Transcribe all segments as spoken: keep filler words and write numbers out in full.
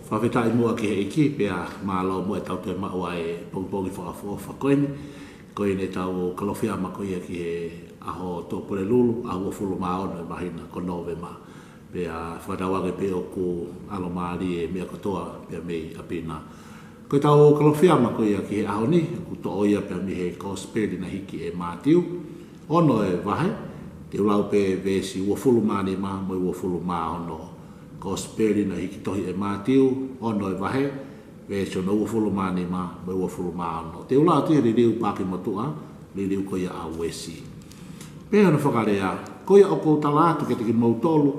Fakafetaʻi muʻa ki he ʻEiki, pea mālō muʻa ʻetau toe maʻu ʻa e pongipongi fakaʻofoʻofa ko eni. Ko eni ʻetau Kalofiama ko ia ki he ʻaho Tuʻapulelulu, ʻaho uofulu mā ono ʻo e māhina ko Nōvema. Pea fakatauange pē ʻoku ʻalomālie e meʻa kotoa pea mei ʻapi na. Ko ʻetau Kalofiama ko ia ki he ʻaho ni, ʻoku toʻo ia pea mei he Kosipeli naʻe hiki ʻe Mātiu, ono e vahe, te u lau pē veesi uofulu mā nima mo e uofulu mā ono. Kosipeli naʻe hiki tohi ʻe Mātiu, ono e vahe, veesi hono uofulu mā nima mo e uofulu mā ono. Te u lau atu ia he liliu paaki motuʻa, liliu ko ia ʻa Uesi. Pea ʻi hono fakalea: Ko ia ʻoku ou tala atu kiate kimoutolu,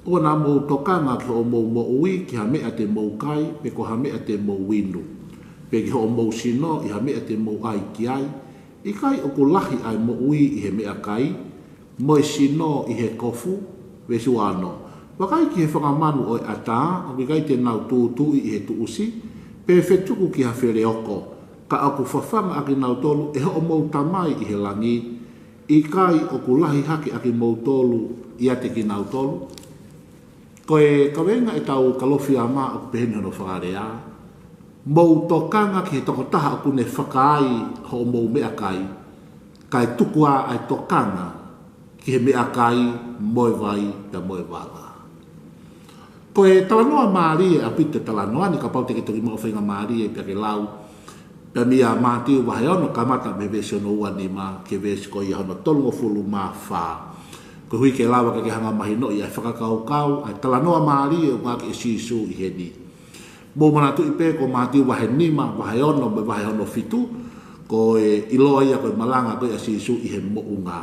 ʻoua naʻa mou tokanga ki hoʻomou moʻui, ki ha meʻa te mou kai, pe ko ha meʻa te mou inu, pe ki hoʻomou sino, ʻi ha meʻa te mou ʻai ki ai. ʻIkai ʻoku lahi ʻa e moʻui ʻi he meʻakai, mo e sino ʻi he kofu? Veesi ua ono: Vakai ki he fanga manu ʻo e ʻatā, ʻoku ʻikai te nau tūtuuʻi ʻi he tuʻusi, pe fetuku ki ha feleoko, ka ʻoku fafanga ʻakinautolu ʻe hoʻomou Tamai ʻi he langi. ʻIkai ʻoku lahi hake ʻakimoutolu ʻiate kinautolu? Ko e kaveinga ʻetau Kalofiama ʻoku peheni hono fakalea: Mou tokanga ki he tokotaha ʻoku ne fakaai hoʻomou meʻakai, kae tuku ā ʻa e tokanga ki he meʻakai, mo e vai, pea mo e vala. Ko e talanoa mālie ʻaupito e talanoa ni, kapau te ke toki maʻu faingamālie pea ke lau pea mei a Mātiu vahe ono, kamata mei he veesi hono ua nima ki he veesi ko ia hono tolungofulu mā fā. Koeʻuhi ke lava ke ke hanga mahinoʻi ʻa e fakakaukau ʻa e talanoa mālie ʻoku ngāueʻaki ʻe Sīsū ʻi heni. Mou manatuʻi pē ko Mātiu vahe nima, vahe ono, mo e vahe hono fitu, ko e ʻiloa ia ko e malanga ko ia ʻa Sīsū ʻi he moʻunga.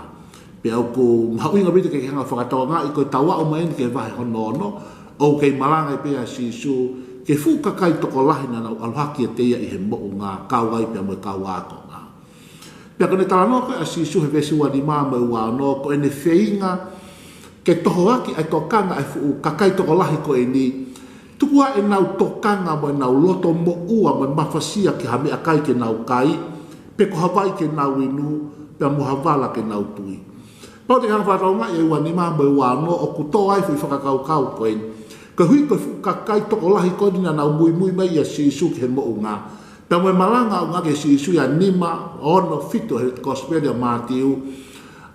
Pea ʻoku mahuʻinga ʻaupito ke ke hanga fakatokangaʻi ko e tau aʻu mai eni ki he vahe hono ono, ʻoku kei malanga pē ʻa Sīsū ki he fuʻu kakai tokolahi naʻa nau ʻalu hake kiate ia ʻi he moʻunga, kau ai pea mo e kau ākonga. Pea ko ʻene talanoa ko ia ʻa Sīsū he veesi ua nima mo e ua ono, ko ʻene feinga ke tohoaki ʻa e tokanga ʻa e fuʻu kakai tokolahi ko eni, tuku ā ʻenau tokanga mo ʻenau loto moʻua mo e mafasia ki ha meʻakai ke nau kai, pe ko ha vai ke nau inu, pea mo ha vala ke nau tui. Pau te ke hanga fakatokangaʻi e ua nima mo e ua ono ʻoku tō ai e fuʻu fakakaukau ko eni. Koeʻuhi ko e fuʻu kakai tokolahi ko eni naʻa nau muimui mai ʻia Sīsū ki he moʻunga, pea mo e malanga ʻoku ngāueʻaki ʻe Sīsū ʻi he nima, ono, fitu he Kosipeli ʻa Mātiu,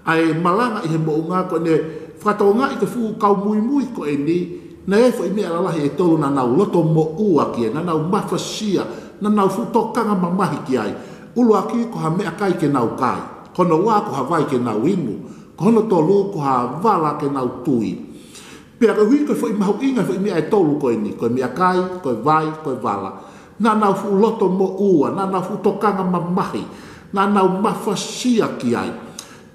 ʻa e malanga ʻi he moʻunga, ko ʻene fakatokangaʻi ko e fuʻu kau muimui ko eni, naʻe ʻi ai e foʻi meʻa lalahi ʻe tolu naʻa nau loto moʻua ki ai, naʻa nau mafasia, naʻa nau fuʻu tokanga mamahi ki ai. ʻUluaki ko ha meʻakai ke nau kai. Ko hono ua ko ha vai ke nau inu. Ko hono tolu ko ha vala ke nau tui. Pea koeʻuhi ko e foʻi mahuʻinga e foʻi meʻa ʻe tolu ko eni, ko e meʻakai, ko e vai, ko e vala, naʻa nau fuʻu loto moʻua, naʻa nau fuʻu tokanga mamahi, naʻa nau mafasia ki ai.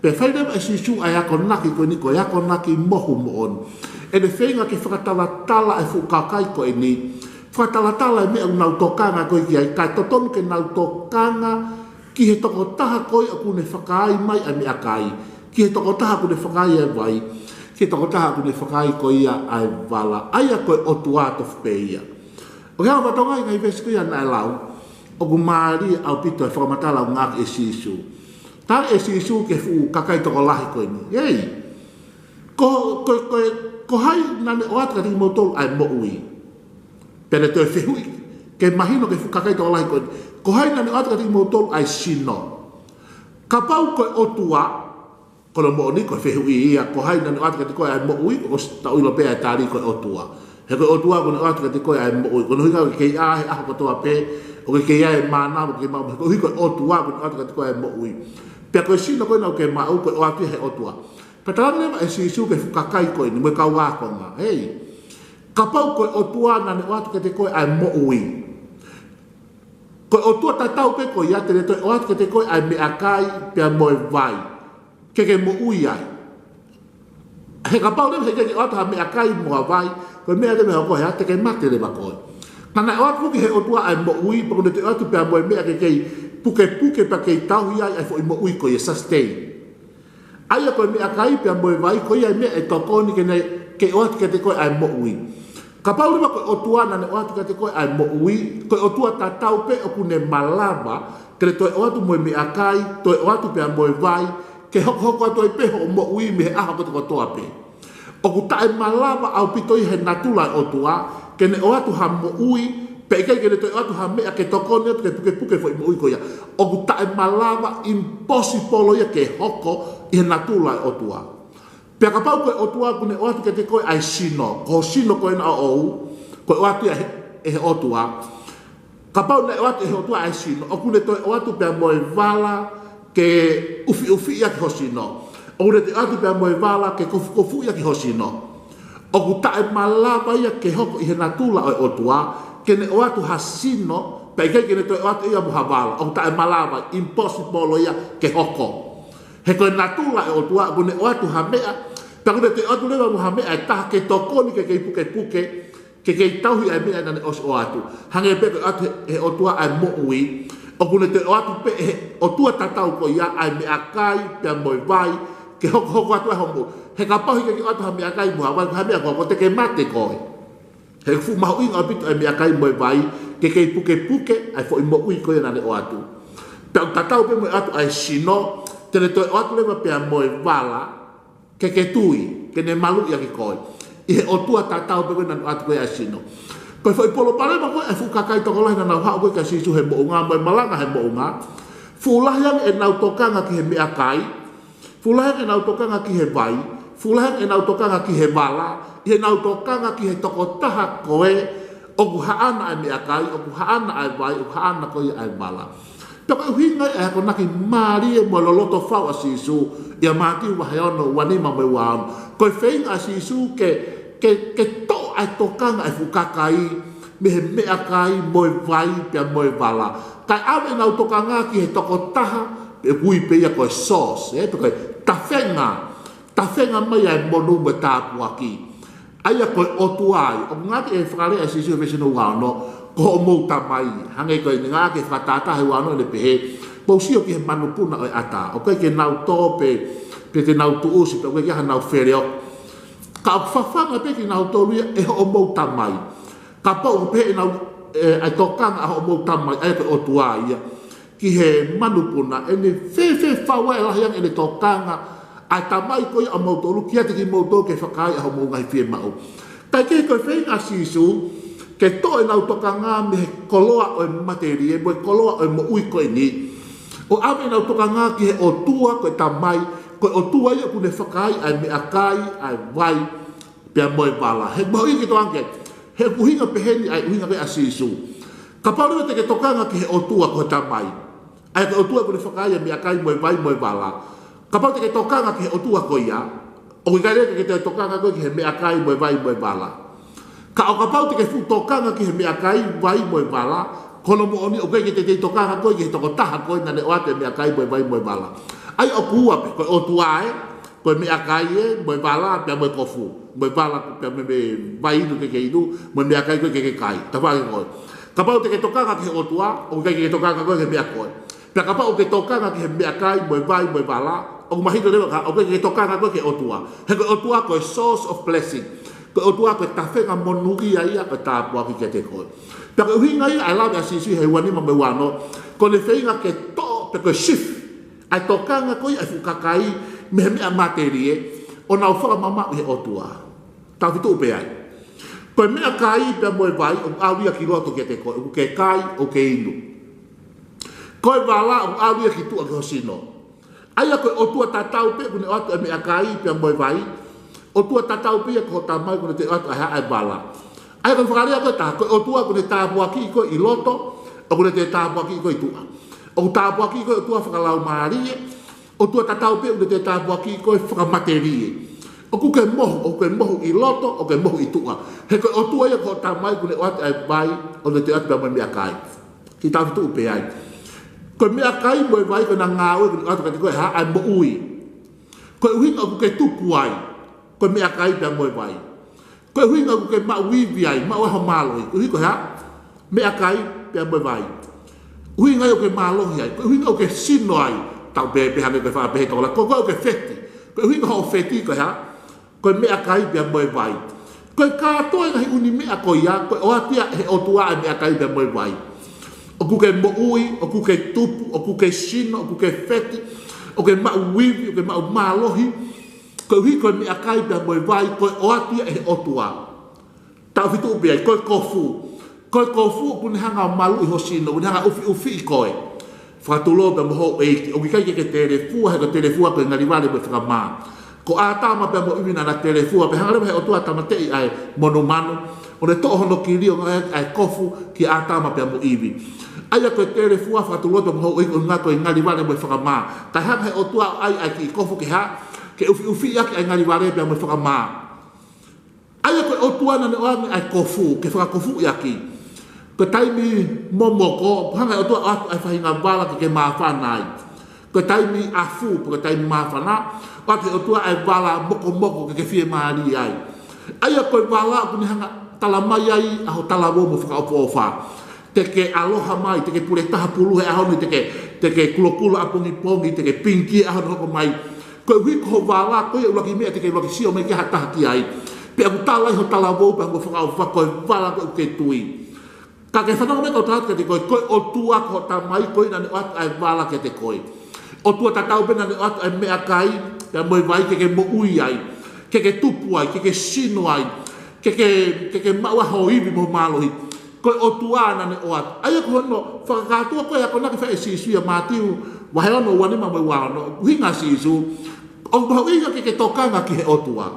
Pea fai leva ʻe Sīsū ʻa e akonaki ko eni, ko e akonaki mohu moʻoni. ʻEne feinga ke fakatalatala e fuʻu kakai ko eni, fakatalatala e meʻa ʻoku nau tokanga ko ē ki ai, kae totonu ke nau tokanga ki he tokotaha ko ia ʻoku ne fakaai mai ʻa e meʻakai, ki he tokotaha ʻoku ne fakaai ʻa e vai, ki he tokotaha ʻoku ne fakaai ko ia ʻa e vala, ʻa ia ko e ʻOtua tofu pē ia. ʻOku hanga fakatokangaʻi e ngaahi veesi ko ia naʻe lau, ʻoku mālie ʻaupito e fakamatala ʻoku ngāueʻaki ʻe Sīsū. Tala ʻe Sīsū ki he fuʻu kakai tokolahi ko eni: Ei, ko, ko, ko, ko hai naʻa ne ʻoatu kiate kimoutolu ʻa e moʻui? Pea ne toe fehuʻi, ke mahino ki he fuʻu kakai tokolahi ko eni: Ko hai naʻa ne ʻoatu kiate kimoutolu ʻa e sino? Kapau ko e ʻOtua, ko hono moʻoni ko e fehuʻi ia, ko hai naʻa ne ʻoatu kiate koe ʻa e moʻui, ʻosi tau ʻilo pē ʻa e tali, ko e ʻOtua. He ko e ʻOtua ʻoku ne ʻoatu kiate koe ʻa e moʻui. Ko hono ʻuhinga ʻoku ke kei ʻā he ʻaho kotoa pē, ʻoku ke kei ʻā he mānava, ʻoku ke maʻu, he koeʻuhi ko e ʻOtua ʻoku ne ʻoatu kiate koe ʻa e moʻui. Pea ko e sino ko ē naʻa ke maʻu, ko e ʻoatu ia ʻe he ʻOtua. Pea talaange leva ʻe Sīsū ki he fuʻu kakai ko eni mo e kau ākonga: Ei, kapau ko e ʻOtua naʻa ne ʻoatu kiate koe ʻa e moʻui, ko e ʻOtua tatau pē ko ia te ne toe ʻoatu kiate koe ʻa e meʻakai pea mo e vai ke ke moʻui ai. He kapau leva he ʻikai ke ʻoatu ha meʻakai mo ha vai, ko e meʻa leva ʻe hoko, he ʻe te ke mate leva koe. Ka naʻe ʻoatu foki ʻe he ʻOtua ʻa e moʻui, pea ʻoku ne toe ʻoatu pea mo e meʻa ke kei pukepuke pea kei tauhi ai ʻa e foʻi moʻui ko ia, sustain. ʻA ia ko e meʻakai pea mo e vai, ko ia e meʻa ʻe tokoni ke ne, ke ʻoatu kiate koe ʻa e moʻui. Kapau leva ko e ʻOtua naʻa ne ʻoatu kiate koe ʻa e moʻui, ko e ʻOtua tatau pē ʻoku ne malava ke ne toe ʻoatu mo e meʻakai, toe ʻoatu pea mo e vai, ke hokohoko atu ai pē hoʻo moʻui mei he ʻaho kotokotoa pē. ʻOku taʻemalava ʻaupito ia he natula ʻo e ʻOtua ke ne ʻoatu ha moʻui, pea ʻikai ke ne toe ʻoatu ha meʻa ke tokoni atu ke pukepuke foʻi moʻui ko ia. ʻOku taʻemalava, impossible ia ke hoko ʻi he natula ʻo e ʻOtua. Pea kapau ko e ʻOtua ʻoku ne ʻoatu kiate koe ʻa e sino, ko ho sino ko ena ʻoʻou, ko e ʻoatu ia ʻe he, ʻe he ʻOtua. Kapau naʻe ʻoatu ʻe he ʻOtua ʻa e sino, ʻoku ne toe ʻoatu pea mo e vala ke ʻufiʻufi ʻaki ho sino. ʻOku ne toe ʻoatu pea mo e vala ke kofukofu ʻaki ho sino. ʻOku taʻemalava ia ke hoko ʻi he natula ʻo e ʻOtua, ke ne ʻoatu ha sino, pea ʻikai ke ne toe ʻoatu ia mo ha vala. ʻOku taʻemalava, impossible ia ke hoko. He ko e natula ʻo e ʻOtua, ʻoku ne ʻoatu ha meʻa, pea ʻoku ne toe ʻoatu leva mo ha meʻa ʻe taha ke tokoni ke kei pukepuke, ke kei tauhi ʻa e meʻa naʻa ne ʻosi ʻoatu. Hangē pē ko e ʻoatu ʻe he ʻOtua ʻa e moʻui, ʻoku ne toe ʻoatu pē ʻe he ʻOtua tatau ko ia ʻa e meʻakai pea mo e vai, ke hokohoko atu ʻa hoʻo moʻui. He kapau he ʻikai ke ʻoatu ha meʻakai mo ha vai, ko e hā e meʻa ko ē, ko e te ke mate koe. He ʻoku fuʻu mahuʻinga ʻaupito ʻa e meʻakai mo e vai, ke kei pukepuke ʻa e foʻi moʻui ko ia naʻa ne ʻoatu. Pea ʻoku tatau pē mo e ʻoatu ʻa e sino, te ne toe ʻoatu leva pea mo e vala, ke ke tui, ke ne maluʻi ʻaki koe. ʻI he ʻOtua tatau pē ko ē naʻa ne ʻoatu ko ē ʻa e sino. Ko e foʻi palopalema ko ē ʻa e fuʻu kakai tokolahi naʻa nau haʻu ko ē kia Sīsū he moʻunga, mo e malanga he moʻunga. Fuʻu lahi ange ʻenau tokanga ki he meʻakai, fuʻu lahi ange ʻenau tokanga ki he vai, fuʻu lahi ange ʻenau tokanga ki he vala, ʻi heʻenau tokanga ki he tokotaha ko ē ʻoku haʻana ʻa e meʻakai, ʻoku haʻana ʻa e vai, ʻoku haʻana ko ia ʻa e vala. Pea ko e ʻuhinga ia ʻa e akonaki mālie mo loloto fau ʻa Sīsū, ʻia Mātiu vahe ono, ua nima mo e ua ono. Ko e feinga ʻa Sīsū ke, ke, ke toʻo ʻa e tokanga ʻa e fuʻu kakai mei he meʻakai mo e vai pea mo e vala. Kae ʻave ʻenau tokanga ki he tokotaha, pea ʻoku ui pē ia ko e source, ē, pe ko e tafenga, tafenga mai ʻa e monū mo e tāpuaki. ʻA ia ko e ʻOtua ia, ʻoku ngāueʻaki e fakalea ʻa Sīsū he veesi hono ua ono, ko hoʻomou tamai, hangē ko ʻene ngāueʻaki e fakatātā he ua ono ʻo ne pehē, mou sio ki he manupuna ʻo e ʻatā, ʻoku ʻikai ke nau tō pe, pe te nau tuʻusi, pe ʻoku ʻikai ke ʻi ai hanau feleoki. Ka ʻoku fafanga pē kinautolu ia ʻe hoʻomou tamai. Kapau ʻoku pehē ʻenau, ē, ʻa e tokanga ʻa hoʻomou tamai, ʻa ia ko e ʻOtua ia, ki he manupuna, ʻe ne fēfē fau ai e lahi ange ʻene tokanga ʻa e tamai ko ia ʻamoutolu kiate kimoutolu ke fakaai ʻa hoʻomou ngaahi fiemaʻu. Kae kehe, ko e feinga ʻa Sīsū ke toʻo ʻenau tokanga mei he koloa ʻo e matelie, mo e koloa ʻo e moʻui ko eni, ʻo ʻave ʻenau tokanga ki he ʻOtua ko e tamai, ko e ʻOtua ia ʻoku ne fakaai ʻa e meʻakai, ʻa e vai, pea mo e vala. He mahuʻinga ke tokanga ki ai. He ʻuhinga pehē ni ʻa e ʻuhinga ko ē ʻa Sīsū. Kapau leva te ke tokanga ki he ʻOtua ko e tamai, ʻa ia ko e ʻOtua ʻoku ne fakaai ʻa e meʻakai mo e vai mo e vala. Kapau te ke tokanga ki he ʻOtua ko ia, ʻoku ʻikai leva ke ke tokanga koe ki he meʻakai mo e vai mo e vala. Ka ʻo kapau te ke fuʻu tokanga ki he meʻakai, vai mo e vala, ko hono moʻoni ʻoku ʻikai ke te tokanga koe ki he tokotaha ko ē naʻa ne ʻoatu e meʻakai mo e vai mo e vala. ʻA ia ʻoku ua pē, ko e ʻOtua ē, ko e meʻakai ē, mo e vala, pea mo e kofu. Mo e vala, pea mo e, mo e vai inu ke ke inu, mo e meʻakai ko ē ke ke kai. Tafaʻaki ko ē. Kapau te ke tokanga ki he ʻOtua, ʻoku ʻikai ke ke tokanga koe ki he meʻa ko ē. Pea kapau ʻoku ke tokanga ki he meʻakai, mo e vai, mo e vala, ʻoku mahino leva ka, ʻoku ʻikai ke ke tokanga koe ki he ʻOtua. He ko e ʻOtua ko e source of blessing. Ko e ʻOtua ko e tafenga monūʻia ia ko e tāpuaki kiate koe. Pea ko e ʻuhinga ia ʻa e lave ʻa Sīsū he ua nima mo e ua ono, ko ʻene feinga ke toʻo pe ko e shift ʻa e tokanga ko ia ʻa e fuʻu kakai mei he meʻa matelie, ʻo nau fakamamaʻu he ʻOtua. Tau fitu pē ai. Ko e meʻakai pea mo e vai, ʻoku ʻalu ia ki loto kiate koe, ʻoku ke kai, ʻoku ke inu. Ko e vala, ʻoku ʻalu ia ki tuʻa ki ho sino. ʻA ia ko e ʻOtua tatau pē ʻoku ne ʻoatu e meʻakai pea mo e vai, ʻOtua tatau pē ia ko ho tamai ʻoku ne toe ʻoatu ʻa e hā, ʻa e vala. ʻA ia ko e fakalea ko ē ʻe taha, ko e ʻOtua ʻoku ne tāpuakiʻi koe ʻi loto, ʻoku ne toe tāpuakiʻi koe ʻi tuʻa. ʻOku tāpuakiʻi koe ʻOtua fakalaumālie, ʻOtua tatau pē ʻoku ne toe tāpuakiʻi koe fakamatelie. ʻOku ke mohu, ʻoku ke mohu ʻi loto, ʻoku ke mohu ʻi tuʻa. He ko e ʻOtua ia ko ho tamai ʻoku ne ʻoatu ʻa e vai, ʻoku ne toe ʻoatu pea mo e meʻakai. Kiʻi tau fitu pē ai. Ko e meʻakai mo e vai ko ʻena ngāue ʻoku ne ʻoatu kiate koe ʻa e hā, ʻa e moʻui. Ko e ʻuhinga ʻoku ke tupu ai, ko e meʻakai pea mo e vai. Ko e ʻuhinga ʻoku ke maʻu ivi ai, maʻu ai ho mālohi, ko e ʻuhinga ko e hā, meʻakai pea mo e vai. ʻUhinga ia ʻoku ke mālohi ai, ko e ʻuhinga ʻoku ke sino ai, tau pehē pē hangē ko e faʻa pehē tokolahi, ko koe ʻoku ke feti. Ko e ʻuhinga hoʻo feti ko e hā, ko e meʻakai pea mo e vai. Ko e kātoa e ngaahi ʻū meʻa ko ia, ko e ʻoatu ia ʻe he ʻOtua e meʻakai pea mo e vai. ʻOku ke moʻui, ʻoku ke tupu, ʻoku ke sino, ʻoku ke feti, ʻoku ke maʻu ivi, ʻoku ke maʻu mālohi. Koeʻuhi ko e meʻakai pea mo e vai, ko e ʻoatu ia ʻe he ʻOtua. Taʻu fitu pē ai, ko e kofu. Ko e kofu ʻoku ne hanga ʻo maluʻi ho sino, ʻoku ne hanga ʻo ʻufiʻufiʻi koe. Fakatulou pea mo houʻeiki, ʻoku ʻikai ke ke telefua, he ko e telefua ko e ngali vale mo e fakamā. Ko ʻĀtama pea mo ʻIvi naʻa na telefua, pea hanga leva he ʻOtua ʻo tāmateʻi ʻa e monumanu, ʻo ne toʻo hono kili ʻo ngāueʻaki ʻa e kofu kia ʻĀtama pea mo ʻIvi. ʻA ia ko e telefua, fakatulou pea mo houʻeiki, ʻuhinga ko e ngali vale mo e fakamā. Kae hanga he ʻOtua ʻo ʻai ʻa e kiʻi kofu ke hā, ke ʻufiʻufiʻi ʻaki ʻa e ngali vale pea mo e fakamā. ʻA ia ko e ʻOtua naʻa ne ʻoange ʻa e kofu, ke fakakofuʻi ʻaki. Ko e taimi momoko, ʻoku hanga he ʻOtua ʻo ʻoatu ʻa e faʻahinga vala ke ke māfana ai. Ko e taimi afu, ko e taimi māfana, ʻoatu he ʻOtua ʻa e vala mokomoko ke ke fiemālie ai. ʻA ia ko e vala ʻoku ne hanga ʻo talamai ai ʻa ho talavou mo fakaʻofoʻofa. Te ke ʻaloha mai, te ke pule taha pulu he ʻaho ni, te ke, te ke kulokula ʻapongipongi, te ke pinki he ʻaho ni hoko mai. Koeʻuhi ko ho vala, ko ia ʻuluaki meʻa te ke ʻuluaki sio mai ki ai ha taha ki ai. Pea ʻoku tala ai ho talavou, pea mo fakaʻofoʻofa ko e vala ko ē ʻoku ke tui. Ka ke fanongo mai kau tala atu kiate koe, ko e ʻOtua ko ho Tamai, ko ia naʻa ne ʻoatu ʻa e vala kiate koe. ʻOtua tatau pē naʻa ne ʻoatu ʻa e meʻakai, pea mo e vai ke ke moʻui ai, ke ke tupu ai, ke ke sino ai, ke ke, ke ke maʻu ai ho ivi mo e mālohi. Ko e ʻOtua naʻa ne ʻoatu. ʻA ia ko hono fakakātoa ko ē ʻa e akonaki naʻe fai ʻe Sīsū ʻia Mātiu, vahe ono, ua nima mo e ua ono, ʻuhinga ʻa Sīsū, ʻoku mahuʻinga ke ke tokanga ki he ʻOtua.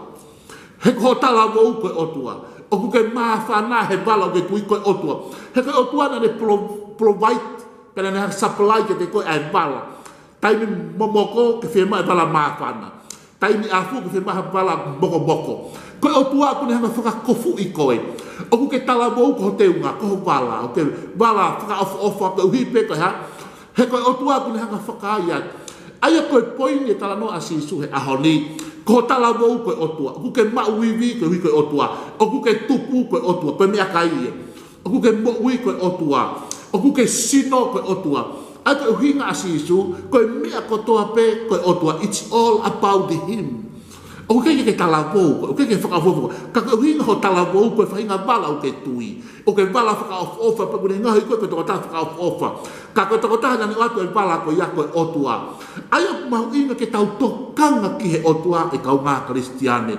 He ko ho talavou ko e ʻOtua. ʻOku ke māfana he vala ʻoku ke tui ko e ʻOtua. He ko e ʻOtua naʻa ne pro-, provide, pea naʻa ne supply kiate koe ʻa e vala. Taimi momoko ke fiemaʻu e vala māfana. Taimi afu ke fiemaʻu ha vala mokomoko. Ko e ʻOtua ʻoku ne hanga ʻo fakakofuʻi koe. ʻOku ke talavou ko ho teunga, ko ho vala. ʻOku ke vala fakaʻofoʻofa koeʻuhi pē ko e hā. He ko e ʻOtua ʻoku ne hanga ʻo fakaai ai. ʻA ia ko e poini e talanoa ʻa Sīsū he ʻaho ni. Ko ho talavou ko e ʻOtua. ʻOku ke maʻu ivi koeʻuhi ko e ʻOtua. ʻOku ke tupu ko e ʻOtua. Ko e meʻakai ia. ʻOku ke moʻui ko e ʻOtua. ʻOku ke sino ko e ʻOtua. ʻA ia ko e ʻuhinga ʻa Sīsū, ko e meʻa kotoa pē ko e ʻOtua. It's all about him. ʻOku ʻikai ke ke talavou, ʻoku ʻikai ke fakaʻofoʻofa. Ka ko e ʻuhinga ho talavou ko e faʻahinga vala ʻoku ke tui. ʻOku ke vala fakaʻofoʻofa, pea ʻoku ne ngaohi koe ko e tokotaha fakaʻofoʻofa. Ka ko e tokotaha naʻa ne ʻoatu e vala ko ia ko e ʻOtua. ʻA ia ʻoku mahuʻinga ke tau tokanga ki he ʻOtua ʻe kaungā Kalisitiane.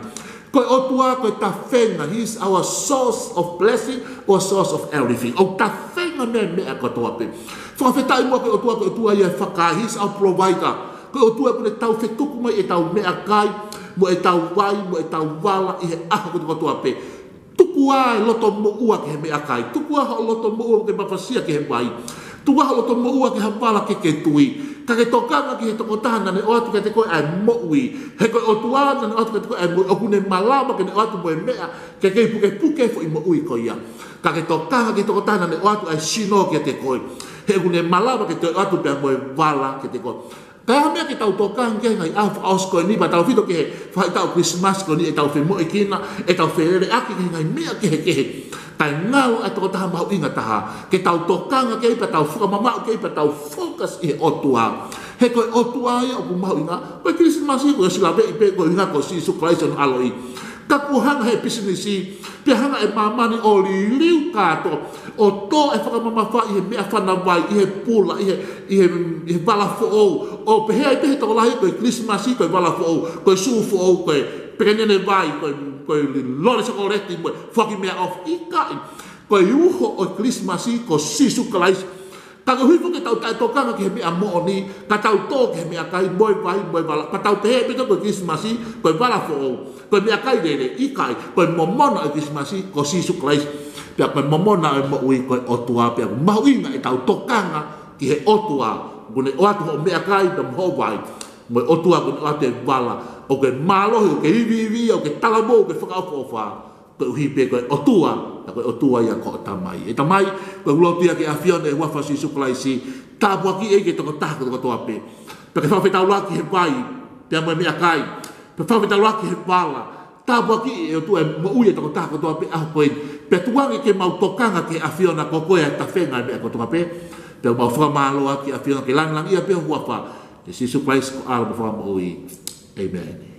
Ko e ʻOtua ko e tafenga, he is our source of blessing, our source of everything. ʻOku tafenga meʻa, meʻa kotoa pē. Fakafetaʻi muʻa ko e ʻOtua, ko e ʻOtua ia ʻe fakaai, he is our provider. Ko e ʻOtua ʻoku ne tau fetuku mai ʻetau meʻakai, mo ʻetau vai, mo ʻetau vala ʻi he ʻaho kotoa pē. Tuku ā e loto moʻua ki he meʻakai. Tuku ā hoʻo loto moʻua ke mafasia ki he vai. Tuku ā hoʻo loto moʻua ki ha vala ke ke tui. Ka ke tokanga ki he tokotaha naʻa ne ʻoatu kiate koe ʻa e moʻui. He ko e ʻOtua naʻa ne ʻoatu kiate koe ʻa e moʻui. ʻOku ne malava ke ne ʻoatu mo e meʻa ke kei pukepuke e foʻi moʻui ko ia. Ka ke tokanga ki he tokotaha naʻa ne ʻoatu ʻa e sino kiate koe. He ʻoku ne malava ke toe ʻoatu pea mo e vala kiate koe. Ka ʻi ai ha meʻa ke tau tokanga ki ai he ngaahi ʻaho fakaʻosi ko eni, pea tautefito ki he faʻahitaʻu Kilisimasi ko eni, ʻetau femoʻuekina, ʻetau feleleʻaki ki he ngaahi meʻa kehekehe. Kae ngalo ʻa e tokotaha mahuʻinga taha, ke tau tokanga ki ai, pea tau fakamamaʻu ki ai, pea tau focus ʻi he ʻOtua. He ko e ʻOtua ia ʻoku mahuʻinga, ko e Kilisimasi ko e ʻosi laveʻi pē, ko e ʻuhinga ko Sīsū Kalaisi hono ʻaloʻi. Ka kuo hanga he pisinisi, pea hanga ʻe māmani ʻo liliu kātoa, ʻo tō e fakamamafa ʻi he meʻafana vai, ʻi he pula, ʻi he, ʻi he, ʻi he vala foʻou. ʻO pehē ai pē he tokolahi ko e Kilisimasi ko e vala foʻou, ko e sū foʻou, ko e pekenene vai, ko e, ko e lole sokoleti, mo e foaki meʻaʻofa, ʻikai. Ko e uho ʻo e Kilisimasi ko Sīsū Kalaisi. Ka koeʻuhi foki ke tau taʻetokanga ki he meʻa moʻoni, ka tau tō ki he meʻakai, mo e vai, mo e vala, ka tau pehē pē ko e Kilisimasi ko e vala foʻou, ko e meʻakai lelei, ʻikai, ko e momona ʻo e Kilisimasi ko Sīsū Kalaisi. Pea ko e momona ʻo e moʻui ko e ʻOtua, pea ʻoku mahuʻinga ʻetau tokanga ki he ʻOtua, ʻoku ne ʻoatu hoʻo meʻakai pea mo hoʻo vai, mo e ʻOtua ʻoku ne ʻoatu e vala, ʻoku ke mālohi, ʻoku ke iviivi, ʻoku ke talavou, ʻoku ke fakaʻofoʻofa. Koeʻuhi pē ko e ʻOtua, pea ko e ʻOtua ia ko ho Tamai. ʻE Tamai, ko e lotu ia ki he ʻAfiona ʻi he huafa ʻo Sīsū Kalaisi, tāpuakiʻi ʻEiki e tokotaha kotoa pē. Pea ke fakafetaulaki he vai, pea mo e meʻakai, pea fakafetaulaki he vala, tāpuakiʻi ʻe ʻOtua e moʻui e tokotaha kotoa pē ʻaho ko eni. Pea tuku ange ke mau tokanga ki he ʻAfiona ko koe ʻa e tafenga e meʻa kotoa pē. Pea mau fakamālō ʻaki ʻAfiona ke langilangiʻia pē ho huafa. ʻIa Sīsū Kalaisi ko e ʻAlo mo e Fakamoʻui. ʻĒmeni.